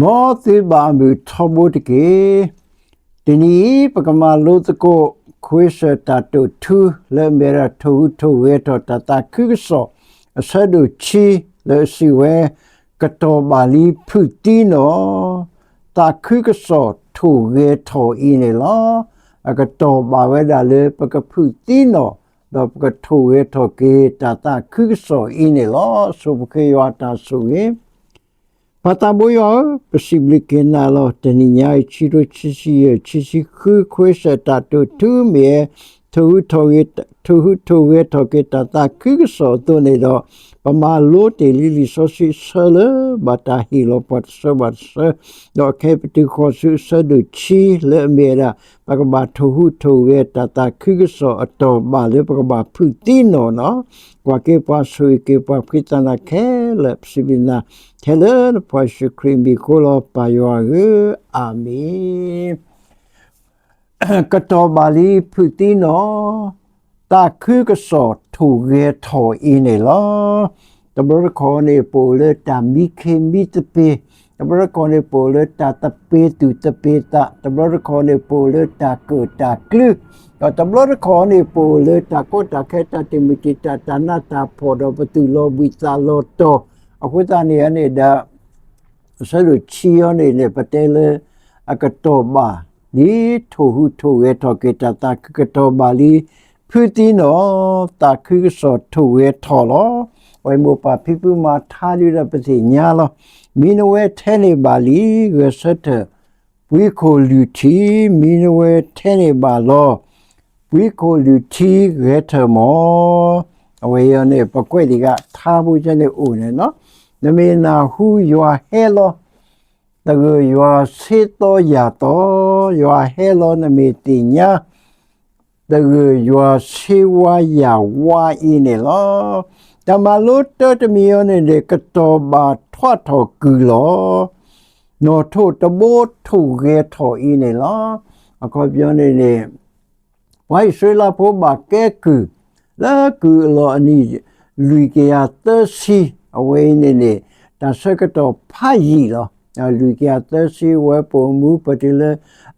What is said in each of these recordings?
မ်သုဘၣ်အမုာ်ထီဘိတက့ၢ်. တနံၤအံၤ ပကမၤလိသကိး ခွ့စၢၣ်တၢ်တိာ်ထူ လၢအမ့ၢ်ဝဲဒၣ်ထိၣ်ဟူးထိၣ်ဂဲၤထီၣ်တၢ်သးခုကစီၣ် အဆၢဒိၣ်ခံ လၢအစံးဝဲ, ကတီၢ်ဘၣ်လံဖုးသံနီၣ်, သးခုကစီၣ်ထိၣ်ဂဲၤထီၣ်အံၤန့ၣ်လီၤ. အကတီၢ်ဘၣ်ဝဲဒၣ်လၢပကဖုးသံနီၣ်, ဒီးပကထိၣ်ဂဲၤထီၣ်က့ၤတၢ်သးခုကစီၣ်အံၤန့ၣ်လီၤ. ဆိပဃ့ယွၤအတၢ်ဆိၣ်ဂ့ၤ ပၢ်သးဘိယွၤဧၢ, ပစံးဘျုးက့ၤနၤလီၤ. တနံၤညါအံၤ ခံထိခံဆံယဲၢ် ခံဆံဃု ခွ့စၢၣ်တၢ်တိာ်ထူမ့ၢ်ဝဲ ထိၣ်ဟူးထိၣ်ဂဲၤ, ထိၣ်ဟူးထိၣ်ဂဲၤထီၣ်က့ၤတၢ်သးခုကစီၣ်အသိးန့ၣ်ဒီး, ပမၤလိတ့ၢ်လံလံာ်စီဆှံအဆၢလၢ ဘၣ်တၢ်ဟ့ၣ်လီၤပှၤတဆၢဘၣ်တဆၢ, ဒီးခဲအံၤပတုၤဃီၤဆူအဆၢဒိၣ်ခံ လၢအမ့ၢ်ဝဲဒၣ် ပကဘၣ်ထိၣ်ဟူးထိၣ်ဂဲၤတၢ်သးခုကစီၣ်အတီၢ်ဘၣ်လၢပကဘၣ်ဖုးသံနီၣ်နီၣ်, ကွၢ်က့ၤပှၤဆိၣ်ဂ့ၤက့ၤပှၤဖှံသးနၤခဲလၢာ် ပစံးဘျုးနၤ ထဲလၢနဖိယ့ၣ်ၡူးခရံာ်မံၤအဃိလီၤ ပၢ်ယွၤဧၢ, အၤမ့ၣ်. ကတီၢ်ဘၣ်လံဖုးသံနီၣ်, သးခုကစီၣ်ထိၣ်ဂဲၤထီၣ်အံၤန့ၣ်လီၤ. တဘျီတခီၣ်န့ၣ် ပအိၣ်လၢတၢ်မံခ့မံသပ့ၤ, တဘျီတခီၣ်န့ၣ် ပအိၣ်လၢတၢ်သပ့ၤသူၣ်သပ့ၤသး, တဘျီတခီၣ်န့ၣ် ပအိၣ်လၢတၢ်ကၢၣ်တၢ်ကျူ, ဒီးတဘျီတခီၣ်န့ၣ် ပအိၣ်လၢတၢ်ကီတၢ်ခဲ တၢ်တံာ်မုၢ်တံာ်တာ် တၢ်နးတၢ်ဖှီၣ် ဒီးပသူၣ်လီၤဘှံးသးလီၤတီၤ, အဃိသတးန့ၣ်န့ၣ်ဒီး အဆၢဒိၣ်ခံအံၤန့ၣ်န့ၣ် ပတဲလၢ အကတီၢ်ဘၣ်လံ ထိၣ်ဟူးထိၣ်ဂဲၤထီၣ်က့ၤတၢ်သးခု ကတီၢ်ဘၣ်လံ ဖုးသံနီၣ်, သးခုကစီၣ်ထိၣ်ဂဲၤထီၣ်လီၤ. အဝဲမိၢ်ပၢ်ဖံဖုမၤထါဒုဒီးပသ့ၣ်ညါလီၤ. မံနဝဲထဲန့ၣ်ဘၣ်လံ ဂဲၤဆၢထၢၣ် ပှံခိၣ်လုၢ်ထံ, မံနဝဲထဲန့ၣ်ဘၣ်လီၤ ပှံခိၣ်လုၢ်ထံဂဲၤထၢၣ်မီၢ်. အဝဲအံၤန့ၣ် ပကွဲးဒံးဂၤထါဖိကဲန့ၣ်အိၣ်န့ၣ်နီၤ, နမ့ၢ်နၢ်ဟူယွၤဟဲလီၤ တဂၢၢ်ယွၤဆ့သီယာ်သီ, ယွၤဟဲလီၤနမ့ၢ်သ့ၣ်ညါ တဂၢၢ်ယွၤဆ့ဝါယာ်ဝါအံၤန့ၣ်လီၤ. တၢ်မၤလိတၢတမံၤအံၤန့ၣ်န့ၣ် ကတီၢ်ဘၣ်ထွးထီၣ်ကုၢ်လီၤ. နီၣ်ထိၣ်တဘိထိၣ်ဂဲၤထီၣ်အံၤန့ၣ်လီၤ. အခီပညီန့ၣ်န့ၣ် ပှၤအံၣ်စရ့လးဖိဘၣ်ကဲကုၢ် လၢကုၢ်အလီၢ်အနံၣ်လွံၢ်ကယၤသၢဆံ, အဝဲအံၤန့ၣ်န့ၣ် တၢ်ဆၢကတီၢ်ဖးယံာ်လီၤ. လွံၢ်ကယၤသၢဆံ ဝဲပိာ်မူပတုၤလၢ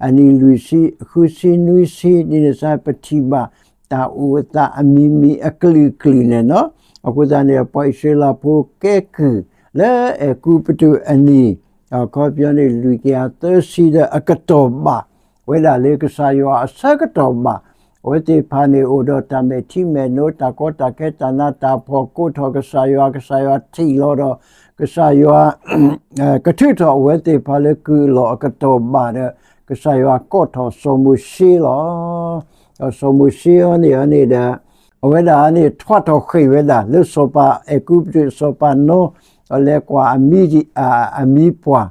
အနံၣ်လွံၢ်ဆံ ဃုဆံ နွံဆံ ဒ်န့ၣ်စ့ၢ် ပထံၣ်ဘၣ်တၢ်အိၣ်အသးအမံၤမံၤအကလုာ်ကလုာ်န့ၣ်နီၤ. အဃိသတးန့ၣ် ပှၤအံၣ်စရ့လးဖိကဲကုၢ် လၢအဲၤကူပတူးအနံၤ အခီပညီန့ၣ် လွံၢ်ကယၤသၢဆံဒီးအကတီၢ်ဘၣ် ဝဲဒၣ်လၢကစၢ်ယွၤအဆၢကတီၢ်ဘၣ်, အဝဲသ့ၣ်တဖၣ်န့ၣ်အိၣ်ဒီးတၢ်မဲာ်ထံမဲာ်နိ တၢ်ကီတၢ်ခဲ တၢ်နးတၢ်ဖှီၣ် ကိးထီၣ်ကစၢ်ယွၤ, ကစၢ်ယွၤထံၣ်လီၤဒီး ကစၢ်ယွၤ ကထုးထီၣ်အဝဲသ့ၣ်တဖၣ်လၢကုၢ်အလီၢ်အကတီၢ်ဘၣ်ဒီး ကစၢ်ယွၤကိးထီၣ်စီၤမိၤၡ့လီၤ. ဒီးစီၤမိၤၡ့အံၤန့ၣ်န့ၣ်ဒီး အဝဲဒၣ်န့ၣ် ထွးထီၣ်ဃ့ၢ်ဝဲဒၣ်လၢစီၤပၤအဲၤကူပတူး စီၤပၤနိ ဒီးလဲၤကွၢ်အမံၤ အမံၤပှၢ်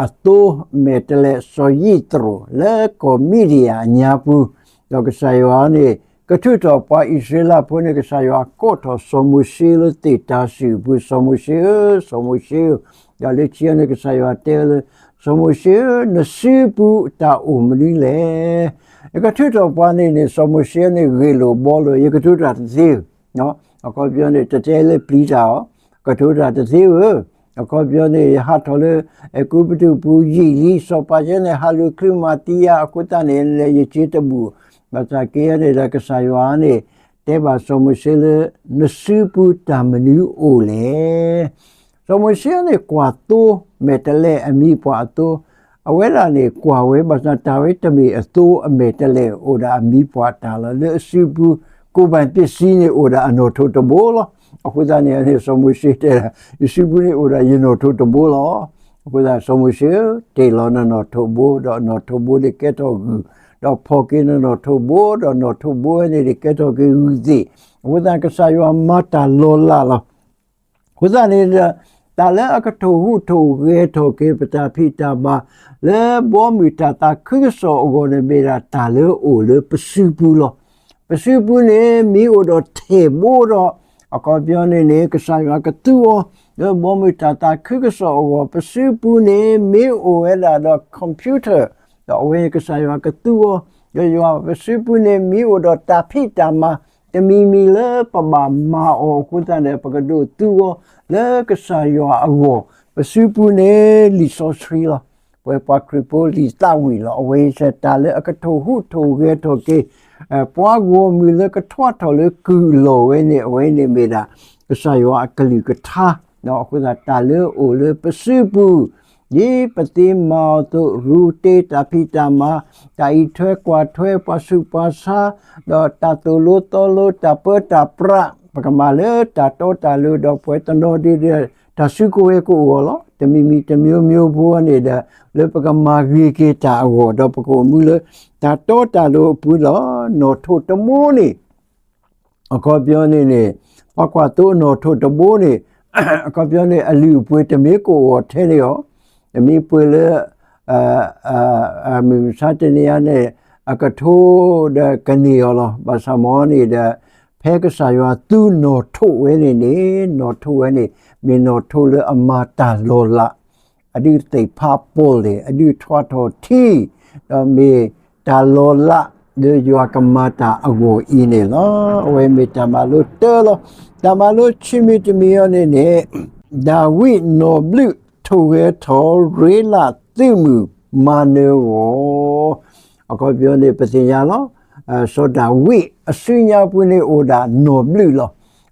အသိမဲာ်တဲးလဲး စီၤယံးသရိာ် လၢကီၢ်မံဒံယၣ်အညါပူၤ, ဒီးကစၢ်ယွၤန့ၣ် ကထုးထီၣ်ပှၤအံၣ်စရ့လးဖိန့ၣ် ကစၢ်ယွၤကိးထီၣ်စီၤမိၤၡ့လၢသ့ၣ်တၤစူၣ်အပူၤ, စီၤမိၤၡ့ဧၢ, စီၤမိၤၡ့ဧၢ, ဒီးလၢခံန့ၣ် ကစၢ်ယွၤတဲလၢ စီၤမိၤၡ့ဧၢ, နစုပူၤတၢ်အိၣ်မနုၤလဲၣ်. ယကထုးထီၣ်ပှၤန့ၣ်န့ၣ် စီၤမိၤၡ့န့ၣ် ဂ့ၢ်လိာ်ဘှီလိာ် ယကထုးထီၣ်တသ့ဧၢ အခီပညီန့ၣ် တတဲလၢပျံၤတၢ်အီၤ, ကထုးထီၣ်တသ့ဧၢ, အခီပညီန့ၣ် ယဟးထီၣ်လၢ အဲၤကူပတူးပူၤယံာ်လံ, စီၤပၤယဲန့ၣ် ဟးလူၤချုးမၤသံယၤ အဃိသတးန့ၣ် ယစ့တဘူၣ်, ဘၣ်ဆၣ်က့န့ၣ်ဒီး ကစၢ်ယွၤန့ၣ် တဲဘၣ်စီၤမိၤၡ့လၢ နစုပူၤတၢ်မနုၤအိၣ်လဲၣ်. စီၤမိၤၡ့န့ၣ် ကွၢ်သိမဲာ်တဲးလဲးအမံၤပှၢ်အသိ အဝဲဒၣ်န့ၣ် ကွၢ်ဝဲဘၣ်ဆၣ်တၢ်ဝဲတမ့ၢ်အသိအမဲာ်တဲးလဲး အိၣ်ဒီးအမံၤပှၢ်တၢ်လီၤ. လၢအစုပူၤ ကိၣ်ဘၣ်ပ့းစံန့ၣ် အိၣ်ဒီးအနီၣ်ထိးတဘိလီၤ. အဃိသတးန့ၣ်န့ၣ် စီၤမိၤၡ့တဲ ယစုပူၤန့ၣ်အိၣ်ဒီးယနီၣ်ထိးတဘိလီၤ. အဃိသတး စီၤမိၤၡ့ဧၢ, တ့ၢ်လီၤနနီၣ်ထိးဘိ ဒီးနီၣ်ထိးဘိန့ၣ်ကဲထီၣ်ဂုၢ်, ဒီးဖီၣ်က့ၤနနီၣ်ထိးဘိ ဒီးနီၣ်ထိးဘိဝဲန့ၣ်န့ၣ် ကဲထီၣ်က့ၤဂုၢ်သ့ၣ်, အဃိသတး ကစၢ်ယွၤမၤတၢ်လီၤလးလီၤ. အဃိသတးန့ၣ်ဒီး တၢ်လၢအကထိၣ်ဟူးထိၣ်ဂဲၤထီၣ်က့ၤ ပတၢ်ဖံးတၢ်မၤ လၢဘီမုၢ်တၢ်သးခုကစီၣ်အဂီၢ်န့ၣ် မ့ၢ်ဒၣ်တၢ်လၢအအိၣ်လၢပစုပူၤလီၤ. ပစုပူၤန့ၣ် မ့ၢ်အိၣ်ဒီးထဲၣ်ဘိဒီး အခီပညီန့ၣ်န့ၣ် ကစၢ်ယွၤကသူအီၤ လၢဘီမုၢ်တၢ်သးခုကစီၣ်အဂီၢ်, ပစုပူၤန့ၣ် မ့ၢ်အိၣ်ဝဲဒၣ်ဒီး computer ဒီးအဝဲကစၢ်ယွၤကသူအီၤ, ဒီးယွၤပစုပူၤန့ၣ် မ့ၢ်အိၣ်ဒီးတၢ်ဖံးတၢ်မၤ တမံၤမံၤလၢပဘၣ်မၤအီၤအဃိသတးန့ၣ် ပကဒိးသူအီၤ လၢကစၢ်ယွၤအဂီၢ်, ပစုပူၤန့ၣ်လံာ်စီဆှံလီၤ. ပဝဲပှၤခရံာ်ဖိလံာ်သးဝံၣ်လီၤ. အဝဲအံၤစ့ၢ်တၢ်လၢအကထိၣ်ဟူးထိၣ်ဂဲၤထီၣ်က့ၤ ပှၤဂီၢ်မုၢ်လၢကထွးထီၣ်လၢကုၢ်လီၢ်ဝဲန့ၣ် အဝဲန့ၣ်မ့ၢ်ဒၣ် ကစၢ်ယွၤအကလုၢ်ကထါ, အဃိသတးတၢ်လၢအအိၣ်လၢပစုပူၤ ဒ်ပသ့မၤအီၤအသိး ရူးတ့တၢ်ဖံးတၢ်မၤ, တၢ်အံးထွဲကွၢ်ထွဲ ပှၤဆူးပှၤဆါ, ဒီးတၢ်သိၣ်လိသီလိ တၢ်ပၢတၢ်ပြး, ပကမၤလၢတၢ်တီတၢ်လိၤ ဒီးပှၤတနီၤဒ်ဒီး တၢ်စုကဝဲၤကအိၣ်အီၤလီၤ. တမံၤမံၤတမျိုးမျိုးဖိန့ၣ်ဒီး လၢပကမၤဂ့ၤက့ၤတၢ်အဂီၢ် ဒီးပကအိၣ်မူလၢ တၢ်တီတၢ်လိၤအပူၤလီၤ. နီၣ်ထိၣ်တဘိန့ၣ် အခီပညီန့ၣ်န့ၣ် ပှၤကွၢ်သိအနီၣ်ထိၣ်တဘိန့ၣ် အခီပညီန့ၣ် အလုၢ်အပှ့ၤတမ့ၢ်ကအိၣ်အီၤထဲန့ၣ်အီၤ, တမ့ၢ်ပှ့ၤလၢ မုၢ်မဆါတနံၤအံၤန့ၣ် အကထိဒီးကန့ၢ်အီၤလီၤ. ဘၣ်ဆၣ်မ်န့ၣ်ဒီး ဖဲကစၢ်ယွၤသူနီၣ်ထိၣ်ဝဲန့ၣ်န့ၣ် နီၣ်ထိၣ်ဝဲန့ၣ် မ့ၢ်နီၣ်ထိၣ်လၢအမၤတၢ်လီၤလး အဒုးသ့ၣ်ဖးပီၣ်လဲၣ် အဒုးထွးထီၣ်ထံ, ဒီးမ့ၢ်တၢ်လီၤလး လၢယွၤကမၤတၢ်အဂီၢ်အံၤန့ၣ်လီၤ. အဝဲမ့ၢ်တၢ်မၤလိတၢလီၤ. တၢ်မၤလိဆံးမံၤတမံၤအံၤန့ၣ်န့ၣ် ဒၤဝံးနီၣ်ဘျုးထိၣ်ဂဲၤထီၣ် ရ့လးသုးမုၢ်မၤနၢၤအဂီၢ် အခီပညီန့ၣ် ပသ့ၣ်ညါလီၤ. စီၤဒၤဝံးအစုညါပူၤန့ၣ်အိၣ်ဒၣ်နီၣ်ဘျုးလီၤ.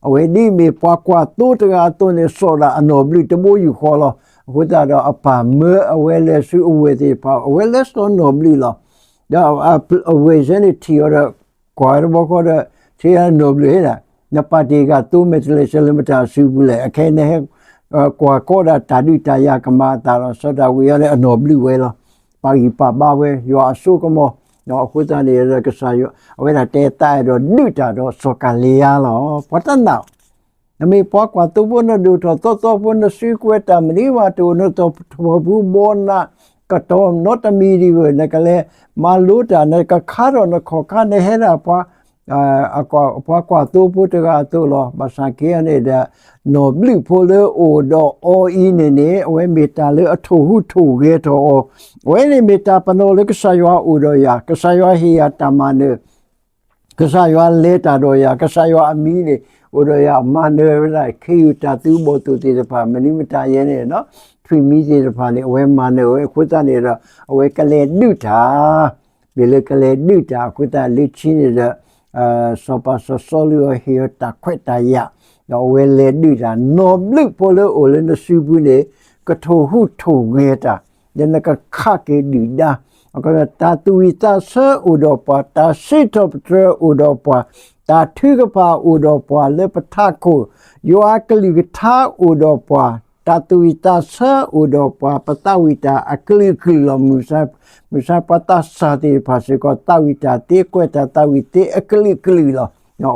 အဝဲဒ်မ့ၢ်ပှၤကွၢ်သိတဂၤအသိးန့ၣ် စိာ်ဒၣ်အနီၣ်ဘျုးတဘိယူၢ်ဃီလီၤ. အဃိသတးဒီးအပၢ်မၢအဝဲလဲၤဆူအဝဲၢ်သ့ၣ်တဖၣ် အဝဲလဲၤစိာ်နီၣ်ဘျုးလီၤ. ဒီးအဝဲၢ်စ့ၢ်န့ၣ်ထံၣ်အီၤဒီး ကွၢ်တဘျီဃီဒီး ထံၣ်အနီၣ်ဘျုးဟ့ဒၣ် နပာ်တ့ၢ်ဂၤသိမဲာ်တလဲၤဆၢလၢမတၤအစုပူၤလဲၣ်. အခဲအံၤနဟဲ ကွၢ်ကီဒၣ်တၢ်ဒုးတၢ်ယၤကမၤအသးလီၤ. စီၤဒၤဝံးအံၤန့ၣ်အနီၣ်ဘျုးဝဲလီၤ. ပာ်ဂံၢ်ပာ်ဘါဝဲ ယွၤအစိကမီၤ, အဃိသတးန့ၣ်ဒီးကစၢ်ယွၤ အဝဲဒၣ်တဲသးအဲၣ်ဒိးဒုးတၢ်ဒီးစီၤကၤလံယါလီၤ. ပှၤတနာ် နမ့ၢ်ပှၤကွၢ်သိဖိ နဒိၣ်ထီၣ်သီသီဖိ နစုကဝဲၤတၢ်မနုၤမးတအိၣ် နသီၣ်ထီၣ်ပူၤဘီနး ကတီၢ်နီတမံၤဒံးဘၣ် နကလဲၤမၤလိတၢ် နကခါထီၣ်နခီၣ်ခါ နဟဲဒၣ်ပှၤ ပှၤကွၢ်သိဖိတဂၤအသိးလီၤ. ဘၣ်ဆၣ်က့န့ၣ်ဒီး နီၣ်ဘျုးဖိလၢအိၣ်ဒီးအီၤအံၤန့ၣ်န့ၣ် အဝဲမ့ၢ်တၢ်လၢအထိၣ်ဟူးထိၣ်ဂဲၤထီၣ်အီၤ, အဝဲန့ၣ်မ့ၢ်တၢ်ပနီၣ်လၢကစၢ်ယွၤအိၣ်ဒီးယၤ, ကစၢ်ယွၤဟ့ၣ်ယၤတၢ်မၤနၢၤ ကစၢ်ယွၤလဲၤတၢ်ဒီးယၤ, ကစၢ်ယွၤအမံၤန့ၣ် အိၣ်ဒီးယၤ မၤနၢၤဝဲဒၣ် ခ့ယုၢ်တၢ်သုးဘီၣ်သိၣ်သ့ၣ်တဖၣ် မနုၤမတၤယဲန့ၣ် ထွံၣ်မံၤသ့ၣ်တဖၣ်န့ၣ် အဝဲမၤနၢၤဝဲအဃိသတးန့ၣ်ဒီး အဝဲကလဲၤဒုးတၢ်, မ့ၢ်လၢကလဲၤဒုးတၢ်အဃိသတး လၢခံန့ၣ်ဒီး စီၤပၤစီၤစီလူးအဟ့ၣ်အီၤတၢ်ခွဲးတၢ်ယာ်, ဒီးအဝဲလဲၤဒုးတၢ် နီၣ်ဘျုးဖိလၢအိၣ်လၢနစုပူၤန့ၣ် ကထိၣ်ဟူးထိၣ်ဂဲၤတၢ်, ဒီးနကခးက့ၤဒုၣ်ဒါ တၢ်သူၣ်ဝံၣ်သးဆၢအိၣ်ဒီးပှၤ, တၢ်စံးထီၣ်ပတြၢၤအိၣ်ဒီးပှၤ, တၢ်ထုကဖၣ်အိၣ်ဒီးပှၤလၢပထးခိၣ်, ယွၤအကလုၢ်ကထါအိၣ်ဒီးပှၤ, တၢ်သူၣ်ဝံၣ်သးဆၢအိၣ်ဒီးပှၤ, ပသးဝံၣ်တၢ်အကလုာ်ကလုာ်လီၤ. မုၢ်ဆါပှၤသးစၢ်သ့ၣ်တဖၣ်စ့ၢ်ကီး သးဝံၣ်တၢ်သ့ ကွဲးတၢ်သးဝံၣ်သ့အကလုာ်ကလုာ်လီၤ.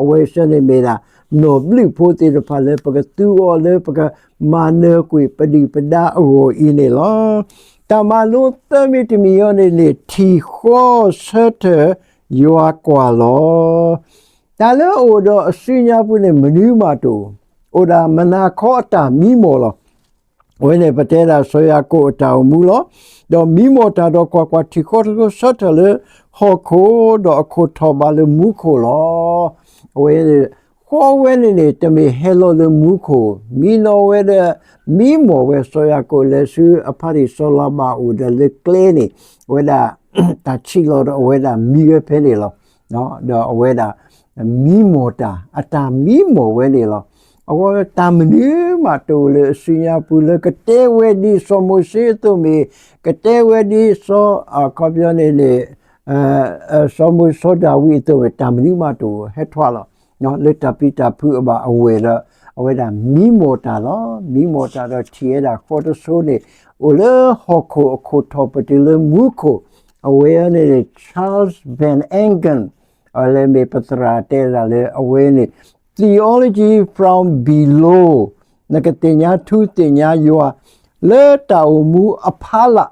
အဝဲစ့ၢ်န့ၣ်မ့ၢ်ဒၣ် နီၣ်ဘျုးဖိသ့ၣ်တဖၣ်လၢပကသူအီၤလၢပကမၤနၢၤကွံာ်ပဒုၣ်ပဒါအဂီၢ်အံၤန့ၣ်လီၤ. တၢ်မၤလိသၢမံၤတမံၤအံၤန့ၣ်န့ၣ် ထံၣ်ဃီဆၢထၢၣ်ယွၤကွၢ်လီၤ. တၢ်လၢအအိၣ်ဒီးအစုညါပူၤန့ၣ် မနုၤမးတအိၣ်, အိၣ်ဒၣ်မနၤခီအတၢ်မံမီၢ်လီၤ. အဝဲန့ၣ်ပတဲဒၣ်စီၤယၤကိာ်အတၢ်အိၣ်မူလီၤ. ဒီးမံမီၢ်တၢ်ဒီးကွၢ်ကွၢ် ထံၣ်ဃီတခီဆၢထၢၣ်လၢဟီၣ်ခိၣ် ဒီးအခိၣ်ထီၣ်ဘးလၢမူခိၣ်လီၤ. အဝဲန့ၣ် ဃီဝဲန့ၣ်န့ၣ် တမ့ၢ်ဟဲလီၤလၢမူခိၣ်, မံနီၤဝဲဒီး မံမီၢ်ဝဲ စီၤယၤကိာ်လဲၤဆူအဖါတံၢ်စီၤလၤဘၣ်အိၣ်ဒီးလၢကျဲန့ၣ် အဝဲဒၣ် တၢ်ဆံးလီၤဒီးအဝဲဒၣ်မံဝဲဖဲန့ၣ်လီၤ. ဒီးအဝဲဒၣ် မံမီၢ်တၢ် အတၢ်မံမီၢ်ဝဲန့ၣ်လီၤ. အဃိတၢ်မနုၤမးတအိၣ်လၢအစုညါပူၤ လၢကတဲဝဲဒ်စီၤမိၤၡ့အသိးမ့ၢ်, ကတဲဝဲဒ်စီၤ အခီပညီန့ၣ်န့ၣ် စီၤမိၤ စီၤဒၤဝံးအသိးမ့ၢ် တၢ်မနုၤမးတအိၣ်ဟဲထွဲလီၤ. လၢတၢ်ပျံၤတၢ်ဖုးအဘၣ်အဝဲၢ်ဒီး အဝဲဒၣ်မံမီၢ်တၢ်လီၤ. မံမီၢ်တၢ်ဒီးထံၣ်ဝဲဒၣ်ဃီတဆိန့ၣ် အိၣ်လၢဟီၣ်ခိၣ်အခိၣ်ထီၣ်ပတုၤလၢမူခိၣ်, အဝဲန့ၣ် Charles Van Engen အဝဲလၢမ့ၢ်ပသရၣ်တဲဒၣ်လၢအဝဲန့ၣ် theology from below နကသ့ၣ်ညါထူသ့ၣ်ညါယွၤ လၢတၢ်အိၣ်မူအဖီလာ်,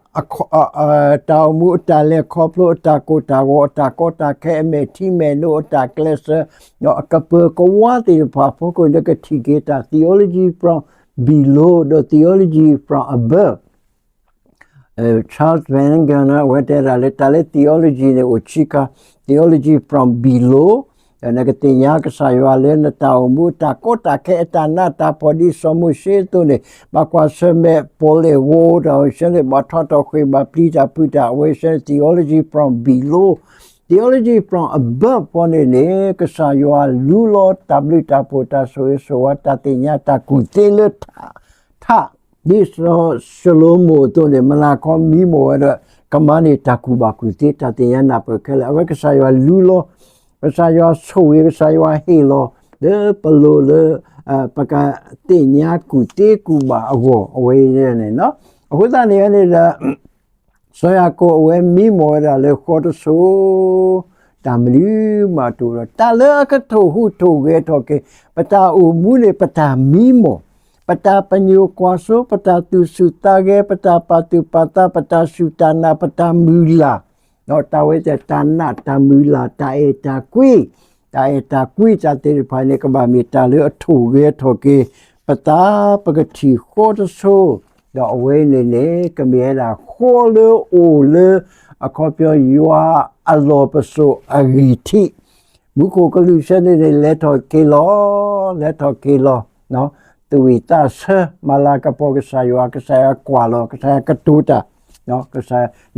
တၢ်အိၣ်မူအတၢ်လဲၤခီဖျိ အတၢ်ကိၢ်တၢ်ဂီၤ အတၢ်ကီတၢ်ခဲ အမဲာ်ထံမဲာ်နိ အတၢ်ကျဲးစၢး အကပၢၤကဝါသ့ၣ်တဖၣ်အဖီခိၣ် နကထံၣ်က့ၤတၢ် theology from below ဒီး theology from above Charles Van Engen အဝဲတဲဒၣ်လၢတၢ်လၢ theology န့ၣ် အိၣ်ခံခါ, theology from below, နကသ့ၣ်ညါကစၢ်ယွၤလၢနတၢ်အိၣ်မူ တၢ်ကီတၢ်ခဲ အတၢ်နးတၢ်ဖှီၣ် ဒ်စီၤမိၤၡ့အသိးန့ၣ် ဘၣ်ကွၢ်ဆၢၣ်မဲာ် ပီၣ်လဲၣ်ဂီၤ ဒီးဆၢန့ၣ် ဘၣ်ထီၣ်ထီၣ်ဃ့ၢ် ဘၣ်ပျံၤတၢ်ဖုးတၢ် အဝဲဆၢန့ၣ် theology from below, theology from above ဖဲန့ၣ်န့ၣ် ကစၢ်ယွၤလူလီၤတၢ်ဘျုးတၢ်ဖှိၣ် တၢ်ဆိၣ်ဂ့ၤဆိၣ်ဝါ တၢ်သ့ၣ်ညါ တၢ်ကူၣ်သ့လၢထး ထး ဒ်စီၤၡလိၤမိၣ်အသိးန့ၣ် မုၢ်လၢ်ခီမံမီၢ်ဝဲဒီး ကမၤန့ၢ်တၢ်ကူၣ်ဘၣ်ကူၣ်သ့ တၢ်သ့ၣ်ညါနၢ်ပၢၢ်ခဲလၢာ် အဝဲကစၢ်ယွၤလူလီၤ, ကစၢ်ယွၤဆိၣ်ဂ့ၤ ကစၢ်ယွၤဟ့ၣ်လီၤ လၢပလိၤလၢ ပကသ့ၣ်ညါကူၣ်သ့ကူၣ်ဘၣ်အဂီၢ် အဝဲန့ၣ်န့ၣ်လီၤ. အဃိသတးန့ၣ်န့ၣ်ဒီး စီၤယၤကိာ်အဝဲမံမီၢ်ဝဲဒၣ်လၢဃီတစိၤ တၢ်မနုၤမးတအိၣ်ဒီး တၢ်လၢအကထိၣ်ဟူးထိၣ်ဂဲၤထီၣ်က့ၤ ပတၢ်အိၣ်မူန့ၣ် ပတၢ်မံမီၢ်, ပတၢ်ပညိၣ်ကွၢ်စိ ပတၢ်သူၣ်ဆူၣ်သးဂဲၤ ပတၢ်ပာ်သူၣ်ပာ်သး ပတၢ်စူၢ်တၢ်နာ် ပတၢ်မုၢ်လၢ် ဒီးတၢ်ဝဲတၢ်နာ်တၢ်မုၢ်လၢ် တၢ်အဲၣ်တၢ်ကွံ တၢ်အဲၣ်တၢ်ကွံတၢ်သ့ၣ်တဖၣ်န့ၣ် ကဘၣ်မ့ၢ်တၢ်လၢအထိၣ်ဂဲၤထီၣ်က့ၤ ပသးပကထံၣ်ဃီတစိၤ, ဒီးအဝဲန့ၣ်န့ၣ် ကမ့ၢ်ဝဲဒၣ်ဃီလၢအိၣ်လၢ အခီပညီယွၤအလီၢ်ပစိာ်အဂံၢ်ထံး, မူခိၣ်ကလူးဆၢန့ၣ်န့ၣ် လဲၤထီၣ်က့ၤလီၤ, လဲၤထီၣ်က့ၤလီၤ, သူၣ်ဝံၣ်သးဆၢ မၤလၤကပီၤကစၢ်ယွၤ, ကစၢ်ယွၤကွၢ်လီၤ, ကစၢ်ယွၤကတိၤတၢ်,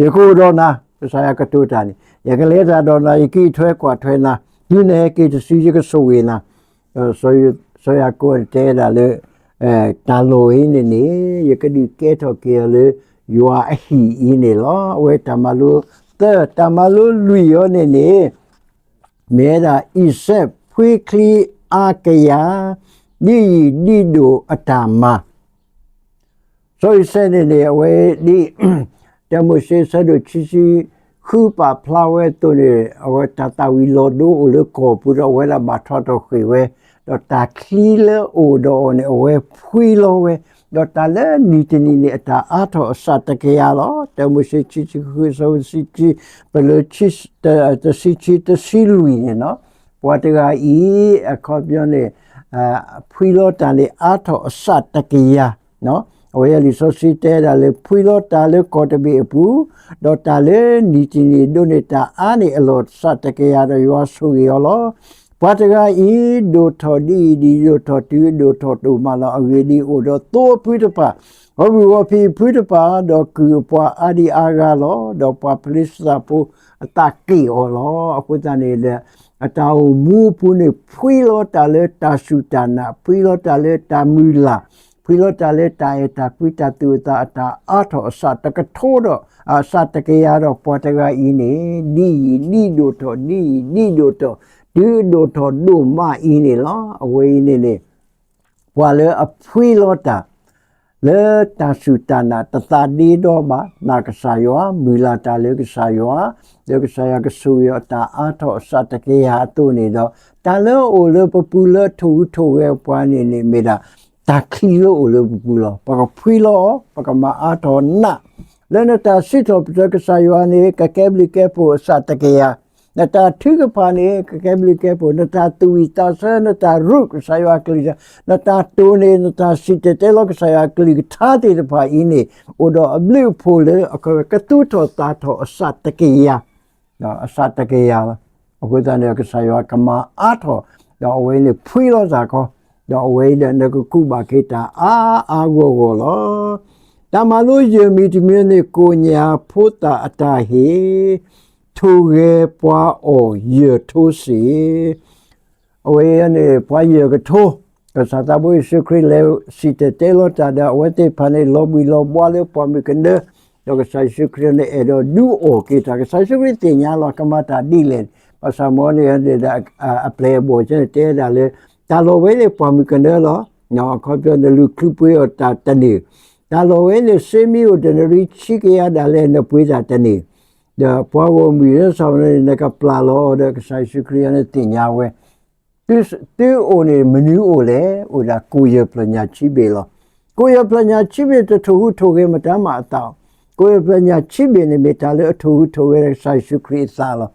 ယကအိၣ်ဒီးနၤ, ကစၢ်ယွၤကတိၤတၢ်န့ၣ်, ယကလဲၤတၢ်ဒီးနၤ, ယကအံးထွဲကွၢ်ထွဲနၤ, တုၤနဟဲက့ၤတစု ယကဆိၣ်ဂ့ၤနၤ စီၤယၤကိာ်တဲဒၣ်လၢ တၢ်လီၢ်ဝဲအံၤန့ၣ်န့ၣ် ယကဒုးကဲထီၣ်က့ၤအီၤလၢ ယွၤအဟံၣ်အံၤန့ၣ်လီၤ. အဝဲတၢ်မၤလိသၢ, တၢ်မၤလိလွံၢ်အံၤန့ၣ်န့ၣ် မ့ၢ်ဝဲဒၣ် အံၤစဲးဖှံချံအါကယၤ ဒ်ယံာ်ဒ်ဒိၣ်အတၢ်မၤ စီၤအံၤစဲးန့ၣ်န့ၣ် အဝဲဒ် တၢမိၤၡ့ဆၢဒိၣ်ခံဆံဃုပာ်ဖျါဝဲအသိးန့ၣ် အဝဲတၢ်သၣ်ဝံၤလီၤဒိအိၣ်လၢကီၢ်ပူၤဒီး အဝဲဒၣ်ဘၣ်ထီၣ်ထီၣ်ဃ့ၢ်ဝဲ, ဒီးတၢ်ချံလၢအအိၣ်ဒီးအီၤန့ၣ် အဝဲဖှံလီၤဝဲ, ဒီးတၢ်လၢနံၤတနံၤန့ၣ် အတၢ်အါထီၣ်အဆၣ်တကယၤလီၤ. တၢမိၤၡ့ခံဆံဃု ဆၢဖိတဆံခံ ပလၢ တဆံခံ တဆံလွံၢ်န့ၣ်လီၤ. ပှၤတဂၤအံၤ အခီပညီန့ၣ် ဖှံလီၤတၢ်န့ၣ် အါထီၣ်အဆၣ်တကယၤ, အဝဲအံၤလံာ်စီဆှံတဲဒၣ်လၢ ဖှံလီၤတၢ်လၢကီၢ်တဘ့ၣ်အပူၤ, ဒီးတၢ်လၢနံၤတနံၤဒိးန့ၢ်တၢ်အါန့ၣ် အလီၢ်ဆၣ်တကယၤ ဒီးယွၤဆိၣ်ဂ့ၤအီၤလီၤ. ပှၤတဂၤအံၤ ဒိၣ်ထီၣ်ဒ်အံၤဒ်အံၤ ဒိၣ်ထီၣ်တုၤဒိၣ်ထီၣ်ဒိၣ်မးလီၤ. အဂ့ၢ်ဒ်အံၤ, အိၣ်ဒီးသိအဖုတဖၣ်, ဂီၤမုၢ်ဂီၤဖံးအဖုတဖၣ်, ဒီးကုၢ်အပှၤအါဒံအါဂၤလီၤ. ဒီးပှၤဖလ့ၡသးဖိအသးက့ၣ်အီၤလီၤ. အဃိသတးန့ၣ်ဒီး အတၢ်အိၣ်မူအပူၤန့ၣ် ဖှံလီၤတၢ်လၢတၢ်စူၢ်တၢ်နာ်, ဖှံလီၤတၢ်လၢတၢ်မုၢ်လၢ်, ဖှံလီၤတၢ်လၢတၢ်အဲၣ်တၢ်ကွံ တၢ်သူၣ်အသး အတၢ်အါထီၣ်အဆၣ်တကထိဒီး အဆၣ်တကယၤဒီး ပှၤတဂၤအံၤန့ၣ် ဒ်အံၤဒ်ဒိၣ်ထီၣ် ဒ်အံၤဒ်ဒိၣ်ထီၣ် တုၤဒိၣ်ထီၣ်ဒိၣ်မးအံၤန့ၣ်လီၤ. အဝဲအံၤန့ၣ်န့ၣ် ပှၤလၢအဖှံလီၤတၢ် လၢတၢ်စူၢ်တၢ်နာ် တသးဒ့ဒီဘၣ် နာ်ကစၢ်ယွၤ မုၢ်လၢ်တၢ်လၢကစၢ်ယွၤ, လၢကစၢ်ယွၤကဆိၣ်ဂ့ၤအီၤ တၢ်အါထီၣ်အဆၣ်တကယၤအသိးန့ၣ်ဒီး တၢ်လၢအအိၣ်လၢပပူၤလၢထိၣ်ဟူးထိၣ်ဂဲၤပှၤန့ၣ်န့ၣ် မ့ၢ်ဒၣ် တၢ်ချံလၢအအိၣ်လၢပပူၤလီၤ. ပကဖှံလီၤအီၤ ပကမၤအါထီၣ်နး လၢနတၢ်စံးထီၣ်ပတြၢၤကစၢ်ယွၤန့ၣ် ကကဲဘျုးကဲဖှိၣ်အဆၣ်တကယၤ, နတၢ်ထုကဖၣ်န့ၣ် ကကဲဘျုးကဲဖှိၣ်, နတၢ်သူၣ်ဝံၣ်သးဆၢ နတၢ်ရူးကစၢ်ယွၤအကလုၢ်ကထါ, နတၢ်တိၢ်န့ၣ် နတၢ်စံၣ်တဲၤတဲလီၤကစၢ်ယွၤအကလုၢ်ကထါသ့ၣ်တဖၣ်အံၤန့ၣ် အိၣ်ဒီးအဘျုးအဖှိၣ်လၢ ကသူၣ်ထီၣ်သးထီၣ်အဆၣ်တကယၤ အဆၣ်တကယၤလီၤ. အဃိသတးန့ၣ် ကစၢ်ယွၤကမၤအါထီၣ် ဒီးအဝဲန့ၣ်ဖှံလီၤသးခီ, ဒီးအဝဲအံၤဒီးနကကူးဘၣ်က့ၤတၢ်အါအါဂီၢ်ဂီၢ်လီၤ. တၢ်မၤလိယဲၢ်မံၤတမံၤန့ၣ် ကိၣ်ညၣ်ဖိသၣ်အတၢ်ဟ့ၣ် ထိၣ်ဂဲၤပှၤအီၣ်ယဲၢ်ထိစ့ၢ် အဝဲန့ၣ် ပှၤယဲၢ်ကထိ ကစၢ်သးဘိယ့ၣ်ၡူးခရံာ်လဲၤစံၣ်တဲၤတဲလီၤတၢ်ဒီး အဝဲသ့ၣ်တဖၣ်န့ၣ် လီၤဘှံးလီၤဘှါလၢပှၢ်မုၢ်ကနၢ, ဒီးကစၢ်ယ့ၣ်ၡူးခရံာ်န့ၣ် အဲၣ်ဒိးဒုးအီၣ်က့ၤတၢ်, ကစၢ်ယ့ၣ်ၡူးခရံာ်သ့ၣ်ညါလီၤ ကမၤတၢ်ဒ်လဲၣ်န့ၣ်, ဘၣ်ဆၣ်မ်န့ၣ်ဒီး အပျဲၢ်အဘီၣ်န့ၣ် တဲဒၣ်လၢ တၢ်လီၢ်ဝဲန့ၣ်ပှၢ်မုၢ်ကနၢလီၤ. အခီပညီ နလုၢ်ချံပှ့ၤအီၤတၢ်တန့ၢ်, တၢ်လီၢ်ဝဲန့ၣ် စ့မံအိၣ်တနရံၣ်ဆံကယၤဒၣ်လဲာ် နပှ့ၤတၢ်တန့ၢ်, ဒီးပှၤဂီၢ်မုၢ်လၢဆၣ်န့ၣ် နကပျၢ်လီၤအီၤဒီး ကစၢ်ယ့ၣ်ၡူးခရံာ်န့ၣ်သ့ၣ်ညါဝဲ သုအိၣ်န့ၣ် မနုၤအိၣ်လဲၣ်, အိၣ်ဒၣ်ကိၣ်ယဲၢ်ဖျၢၣ်ညၣ်ဆံဘ့ၣ်လီၤ. ကိၣ်ယဲၢ်ဖျၢၣ်ညၣ်ဆံဘ့ၣ် တထိၣ်ဟူးထိၣ်ဂဲၤမတၤမးအသး, ကိၣ်ယဲၢ်ဖျၢၣ်ညၣ်ဆံဘ့ၣ်န့ၣ် မ့ၢ်တၢ်လၢအထိၣ်ဟူးထိၣ်ဂဲၤဒီးကစၢ်ယ့ၣ်ၡူးခရံာ်အသးလီၤ.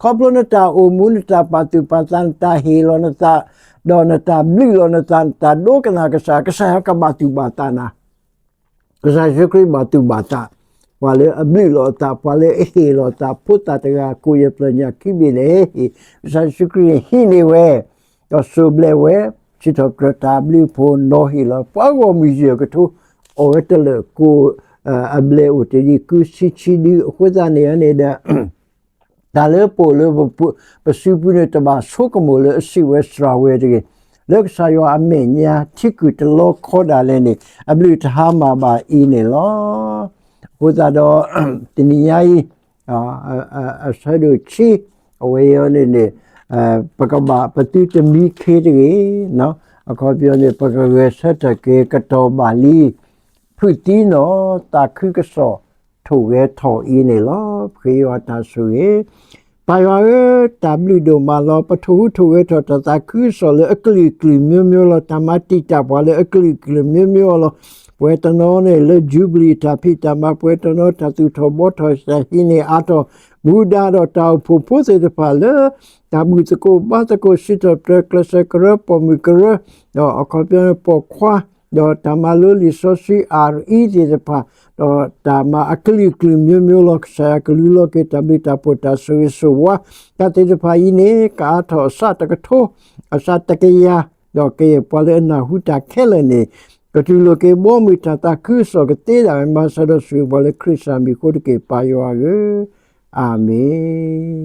ခီဖျိနတၢ်အိၣ်မူ နတၢ်ပာ်သူၣ်ပာ်သး နတၢ်ဟ့ၣ်လီၤနသး ဒီးနတၢ်ဘျုးလီၤနသး နတၢ်ဒိကနၣ်ကစၢ် ကစၢ်ယွၤကဘၣ်သူၣ်ဘၣ်သးနၤ ကစၢ်ယ့ၣ်ၡူးခရံာ်ဘၣ်သူၣ်ဘၣ်သး, ပှၤလၢအဘျုးလိာ်အသး, ပှၤလၢအဟ့ၣ်လိာ်အသး, ဖိသၣ်တဂၤကိးယဲၢ်ပျၢၢ်ညၣ်ခံဘ့ၣ်န့ၣ် ဟ့ၣ်, ကစၢ်ယ့ၣ်ၡူးခရံာ်န့ၣ်ဟံးန့ၢ်ဝဲ, ဒီးစိၢ်ဘျဲးဝဲ, စံးထီၣ်ပတြၢၤတၢ်ဘျုးဖိနီၤဟ့ၣ်လီၤ ပှၤဂီၢ်မုၢ်ယဲၢ်ကထိ, အီၣ်ဝဲတလၢာ်ကိး, အဘျဲးအိၣ်တ့ၢ်ဒံးကုဆံဆံဒု, အဃိသတးန့ၣ်န့ၣ်ဒီး တၢ်လၢပအိၣ်လၢ ပစုပူၤန့ၣ် တဘၣ်ဆိကမိၣ်လၢအစံးဝဲစှၤဝဲတဂ့ၤ, လၢကစၢ်ယွၤအမဲာ်ညါ ထံကုၢ်တလီခီဒၣ်လဲာ်န့ၣ် အဘျုးတဟါမၢ်ဘၣ်အံၤန့ၣ်လီၤ. အဃိသတးဒီး တနံၤညါအံၤ အဆၢဒိၣ်ဆံ အဝဲအံၤန့ၣ်န့ၣ် ပကဘၣ်ပသုတမံခ့တဂ့ၤ, အခီပညီန့ၣ် ပကဂဲၤဆၢထၢၣ်က့ၤကတီၢ်ဘၣ်လံ ဖုၣ်သံနီၢ်သးခုကစီၣ်ထိၣ်ဂဲၤထီၣ်အံၤန့ၣ်လီၤ. ပဃ့ယွၤတၢ်ဆိၣ်ဂ့ၤ, ပၢ်ယွၤဧၢ, တၢ်ဘျုးဒိၣ်မးလီၤ. ပထိၣ်ဟူးထိၣ်ဂဲၤထီၣ်တၢ်သးခုကစီၣ်လၢအကလုာ်ကလုာ်မျိုးမျိုးလီၤ. တၢ်မၤတံာ်တာ်ပှၤလၢအကလုာ်ကလုာ်မျိုးမျိုးအီၤလီၤ. ပဝဲတနီၤန့ၣ်လၢ Jubilee တၢ်ဖံးတၢ်မၤ, ပဝဲတနီၤတၢ်သူၣ်ထီၣ်ဘှီထီၣ် တၢ်ဟံးန့ၢ်အါထီၣ်, မူဒါဒီးတၢ်အိၣ်ဖှိၣ်ဖိသ့ၣ်တဖၣ်လၢ တၢ်ဘူၣ်သကိးဘါသကိး စံးထီၣ်ပတြၢၤကျဲးစၢးကရၢ ပိာ်မုၣ်ကရၢ, ဒီးအခီပညီပိာ်ခွါ, ဒီးတၢ်မၤလိလံာ်စီဆှံ အရအံသ့ၣ်တဖၣ်, ဒီးတၢ်မၤအကလုာ်ကလုာ်မျိုးမျိုးလီၤ. ကစၢ်ယွၤကလူလီၤက့ၤတၢ်ဘျုးတၢ်ဖှိၣ်တၢ်ဆိၣ်ဂ့ၤဆိၣ်ဝါ တၢ်သ့ၣ်တဖၣ်အံၤန့ၣ် ကအါထီၣ်အစးတကထိ, အစးတကယၤ, ဒီးကယဲၢ်ပှၤလၢအနၢ်ဟူတၢ်ခဲလၢာ်န့ၣ် ကတူၢ်လိာ်က့ၤဘီမုၢ်တၢ်သးခုကစီၣ်ကသ့ဒၣ်ဝဲ မၤစၢၤဒီးဆိၣ်ဂ့ၤပှၤလၢခရံာ်စၢ်မံၤအဃိတက့ၢ် ပၢ်ယွၤဧၢ, အၤမ့ၣ်.